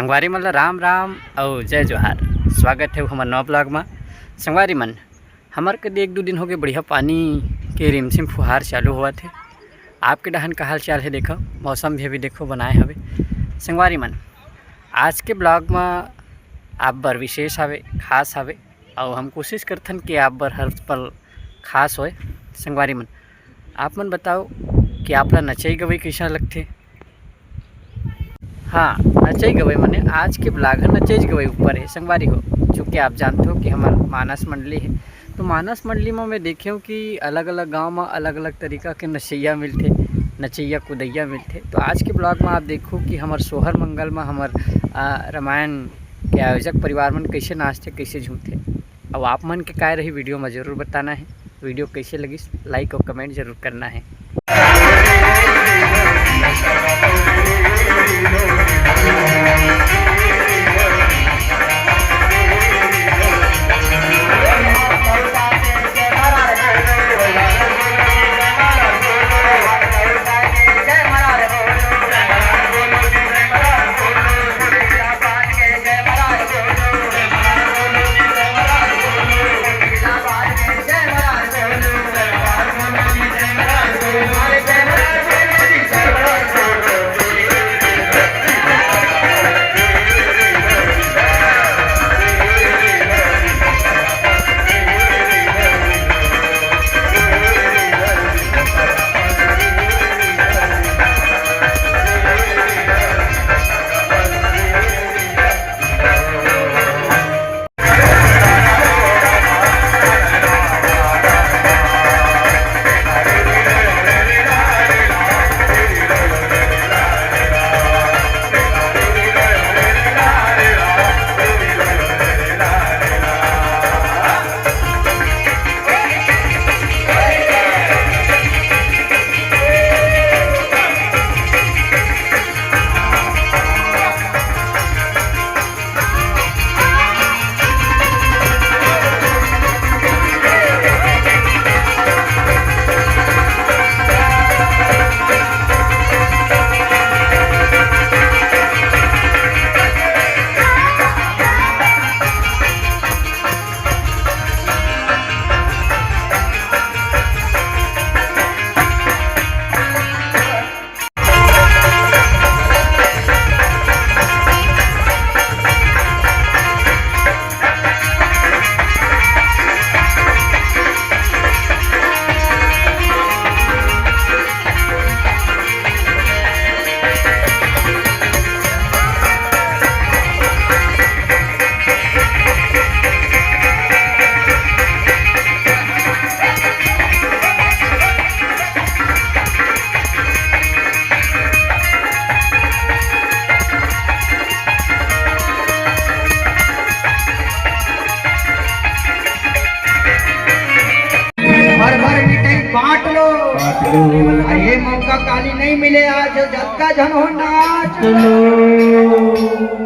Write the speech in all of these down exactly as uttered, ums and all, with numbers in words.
संगवारी मन ला राम राम अउ जय जोहार। स्वागत हे हमर नवा vlog मा। संगवारी मन, हमर कति एक दू दिन होगे बढ़िया पानी के रिमझिम फुहार चालू होवत हे। आपके डहन का हाल चाल हे देखव, मौसम भी अभी देखव बनाए हवे। संगवारी मन, आज के vlog मा आप बर विशेष हवे, खास हवे, अउ हम कोशिश करथन कि आप बर हर पल खास होय। संगवारी मन, आप मन बताओ कि आप ला नचई गवई कइसन लगथे? हाँ, नचई गवई मने आज के vlog ह नचई गवई ऊपर हे संगवारी हो। चूँकि आप जानथो कि हमर मानस मंडली हे, तो मानस मंडली म मैं देखेंव कि अलग-अलग गांव म अलग-अलग तरीका के नचइया मिलथे, नचइया कुदइया मिलथे। तो आज के vlog म आप देखो कि हमर सोहर मंगल म हमर, अ, रामायण के आयोजक परिवार मन कइसे नाचथे, कइसे झूमथे। अउ आप मन के काय रही video म जरूर बताना हे। Video कइसे लगिस, like अउ comment जरूर करना हे। भर भर मिठाई बांट लो। बांट लो। अरे ये मौका काली नहीं मिले आज, जतका झन हो नाच लो।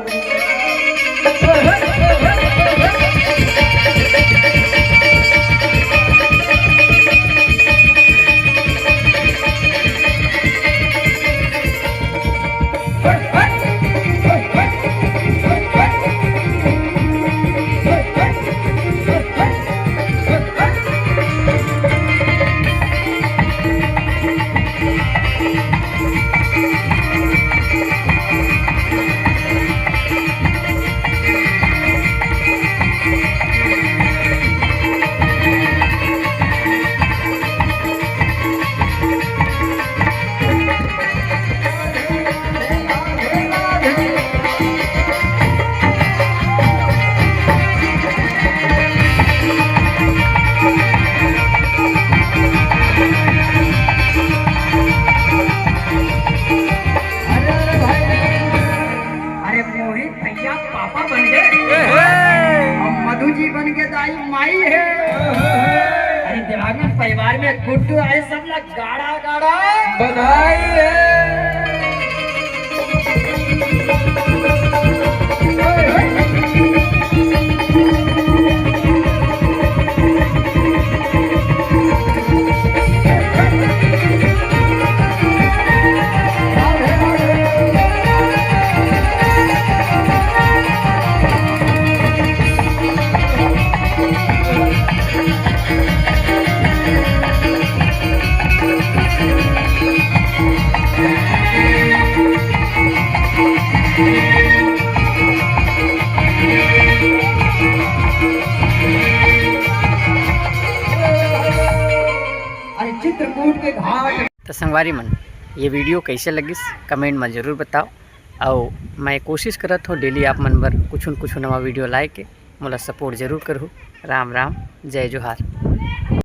अरे, अरे भाई, अरे मोहित भैया पापा बन गए। ए हे। अब मधु जी बन के दाई माई है। अरे देवांगन परिवार में गुड्डू आए, सब लोग गाड़ा गाड़ा बधाई है। त संगवारी मन, ये video कइसे लगिस, comment म जरूर बताओ। अउ मैं कोशिश करत हों daily आप मन बर कुछु न कुछु नवा video लाए के। मोला support जरूर करहू। राम राम, जय जोहार।